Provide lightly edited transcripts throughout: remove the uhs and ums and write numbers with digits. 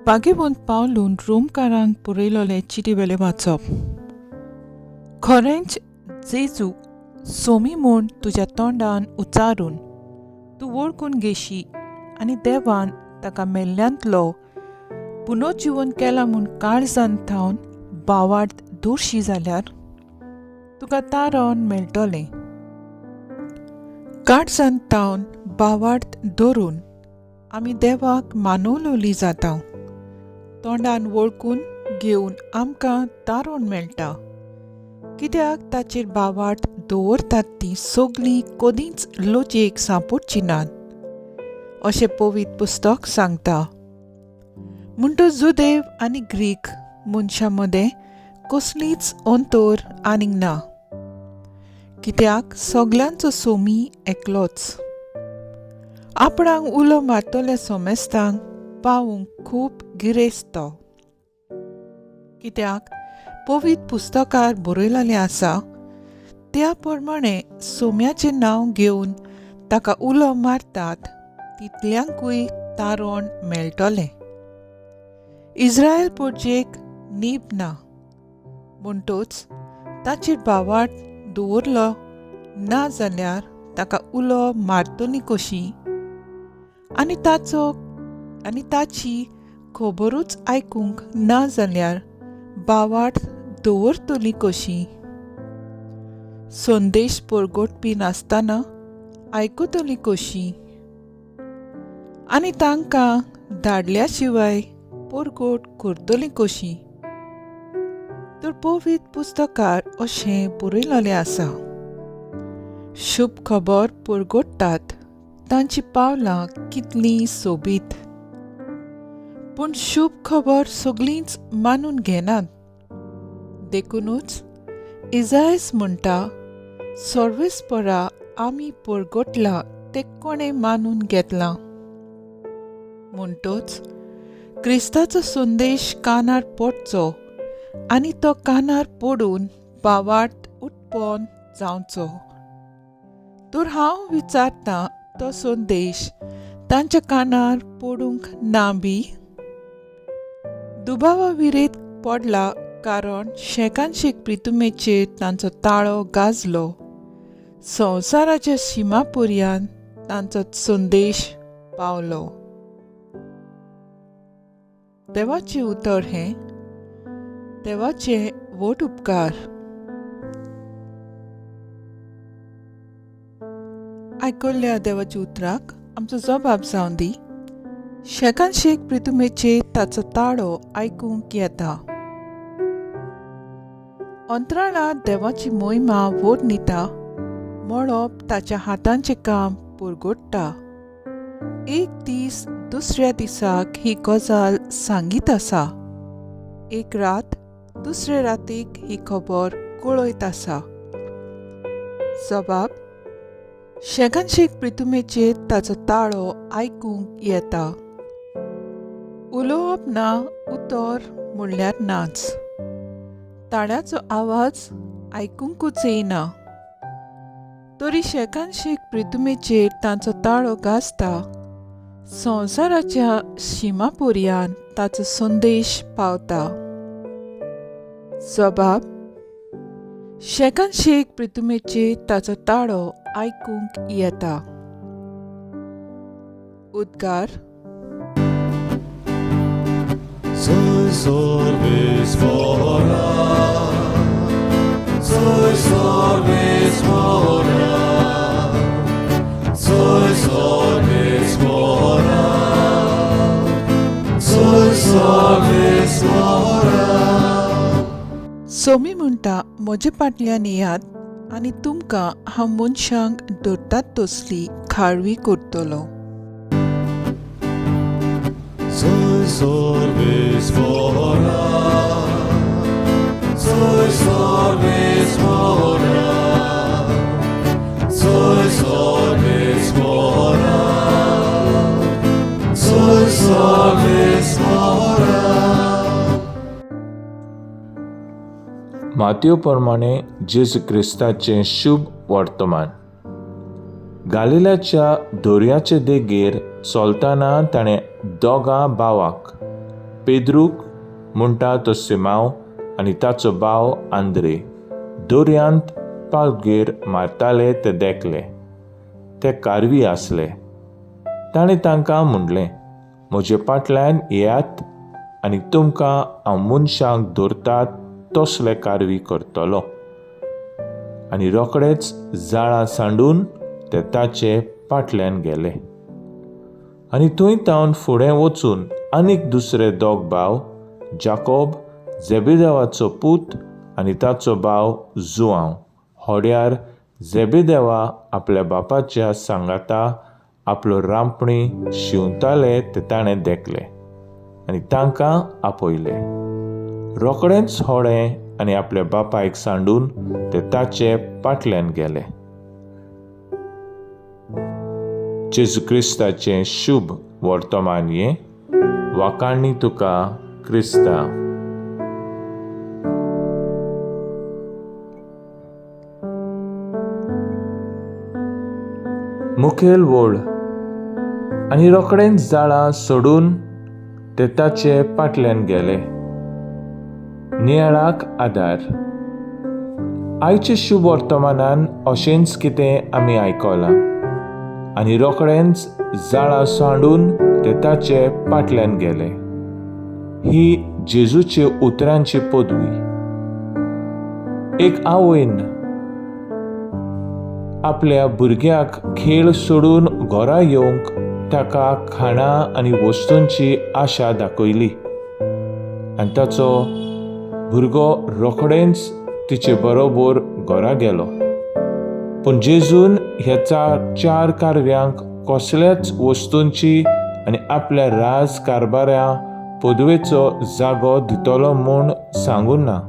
बागेवंत पावलून रोमकारांक बरयलोले चिटी वेलें वाचप. खरेंच जेजू सोमी म्हूण तुज्या तोंडान उच्चारून तूं वळखून घेशी आनी देवान ताका मेल्ल्यांतलो पुनर्जिवन केला म्हूण काळजान थावन बावार्थ दोशी जाल्यार तुका तारण मेळटलें. काळजान थावन बावार्थ धरून आमी देवाक मानवलोली जाता. तोंडान वळखून घेवन आमकां तारण मेळटा. कित्याक ताचेर बावार्थ दवरतात तीं सगळीं कदींच लजेक सांपडची नात अशें पवित्र पुस्तक सांगता. म्हणटच जुदेव आनी ग्रीक मनशां मदें कसलीच अंतर आनीक ना, कित्याक सगल्यांचो सोमी एकलोच. आपणाक उलो मारतल्या सोमेस्तांक पावूंक खूब गिरेस्त तो. कित्याक पवित्र पुस्तकार बरयलेलें आसा त्या प्रमाणे सोम्याचें नांव घेवन ताका उलो मारतात तितल्यांकूय तारण मेळटलें. इस्रायल पोरजेक नीब ना, म्हणटच ताचेर भावार्थ दवरलो ना जाल्यार ताका उलो मारतली कशी आनी ताचो आनी ताची खबरूच आयकूंक ना जाल्यार भावार्थ दवरतली कशी? संदेश परगटपी नासतना आयकतली कशी? आनी तांकां धाडल्या शिवाय परगट करतली कशी? तर पवित्र पुस्तकार अशें बरयलेलें आसा, शुभ खबर परगटतात तांचीं पावलां कितलीं सोबीत. पूण शुभ खबर सगळींच मानून घेनात. देखुनूच इजायस म्हणटा, सर्वेस्परा आमी परगटलां तें कोणें मानून घेतलां? म्हणटच क्रिस्ताचो संदेश कानार पडचो आनी तो कानार पडून भावार्थ उत्पन्न जावचो. तर हांव विचारतां, तो संदेश तांच्या कानार पडूंक ना बी? दुबावा विरेत पडला, कारण शेकान शेक प्रितुमेचेर तांचो ताळो गाजलो, संवसाराच्या शिमा पर्यान तांचो संदेश पावलो. देवाचें उतर हें. देवाचे व्हड उपकार. आयकल्ल्या देवाच्या उतराक आमचो जबाब जावन दी. शेकान शेक प्रितुमेचेर ताचो ताळो आयकूंक येता. अंतराळांत देवाची मोहिमा व्हड निता, मळब ताच्या हातांचें काम पुरगोडटा. एक दीस दुसऱ्या दिसाक ही गजाल सांगीत आसा, एक रात दुसरे रातीक ही खबर कळयत आसा. जबाब, शेकान शेक प्रितुमेचेर ताचो ताळो आयकूंक येता. उलोवप ना, उतर म्हणल्यार नाच. ताळ्याचो आवाज आयकुंकूच येयना, तरी शेकान शेक प्रितुमेचेर तांचो ताळो गाजता. संवसाराच्या शिमा पर्यान ताचो संदेश पावता. जबाब, शेकान शेक प्रितुमेचेर ताचो ताळो आयकूंक येता. उद्गार. Soy sorbis mora, soy sorbis mora, soy sorbis mora, soy sorbis mora. Somi म्हणटा, म्हजे फाटल्यान येयात आनी तुमकां हांव मनशांक धरतात तसली खाळवी करतलो. Soy sorbis mora, soy sorbis mora, soy sorbis mora, soy sorbis mora. मातयो प्रमाणे जेजू क्रिस्ताचें शुभ वर्तमान. गालिल्याच्या दर्याचे देगेर चलतना ताणें दोगां भावाक, पेद्रूक म्हणटा तो सिमांव आनी ताचो भाव आंद्रे दर्यांत पालगेर मारताले ते देखले. ते कारवी आसले. ताणें तांकां म्हणलें, म्हजे फाटल्यान येयात आनी तुमकां हांव मनशांक धरतात तसले कारवी करतलो. आनी रोखडेच जाळां सांडून ते ताचे फाटल्यान गेले. आनी थंय तावन फुडें वचून आनीक दुसरे दोग भाव, जाकोब जेबेदेवाचो पूत आनी ताचो भाव जुआंव, होड्यार जेबेदेवा आपल्या बापाच्या सांगाता आपलो रांपणी शिंवताले ते ताणें देखले आनी तांकां आपयले. रोखडेंच होडें आनी आपल्या बापायक सांडून ते ताचे फाटल्यान गेले. जेजू क्रिस्ताचें शुभ वर्तमान हें. वाखाणणी तुका क्रिस्ता. मुखेल वळ. आनी रोखडेंच जाळां सोडून ते ताचे फाटल्यान गेले. नियाळाक आदार. आयचे शुभ वर्तमानान अशेंच कितें आमी आयकलां. आनी रोखडेंच जाळां सांडून ते ताचे फाटल्यान गेले. ही जेजूचे उतरांची पदवी. एक आवयन आपल्या भुरग्याक खेळ सोडून घरा येवंक ताका खाणां आनी वस्तूंची आशा दाखयली आनी ताचो भुरगो रोखडेंच तिचे बरोबर घरा गेलो. पूण जेजून ह्या चार कारव्यांक कसल्याच वस्तूंची आनी आपल्या राज कारभारा पदवेचो जागो दितलो म्हूण सांगूं ना.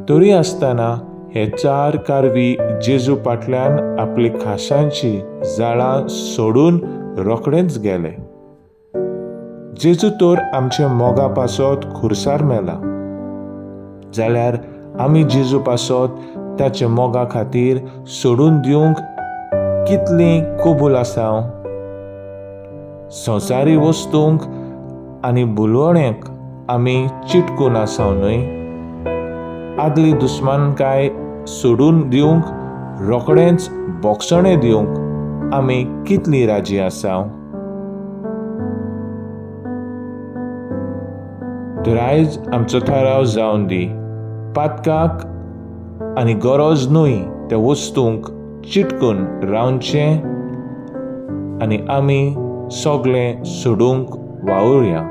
तरी आसतना हे चार कारवी जेजू फाटल्यान आपली खाशांची जाळां सोडून रोखडेंच गेले. जेजू तर आमच्या मोगा पासत खुर्सार मेला, जाल्यार आमी जेजू पासत ताच्या मोगा खातीर सोडून दिवंक कितली कबूल आसा. संवसारी वस्तूंक आनी भुलवण्यांक आमी चिटकून आसा न्हय. आदली दुस्मानकाय सोडून दिवंक रोखडेंच बोगसणें दिवंक आमी कितली राजी आसा. तर आयज आमचो थाराव जावन दी, पातकाक आनी गरज न्हय त्या वस्तूंक चिटकून रावचें आनी आमी सगळें सोडूंक वावुरया.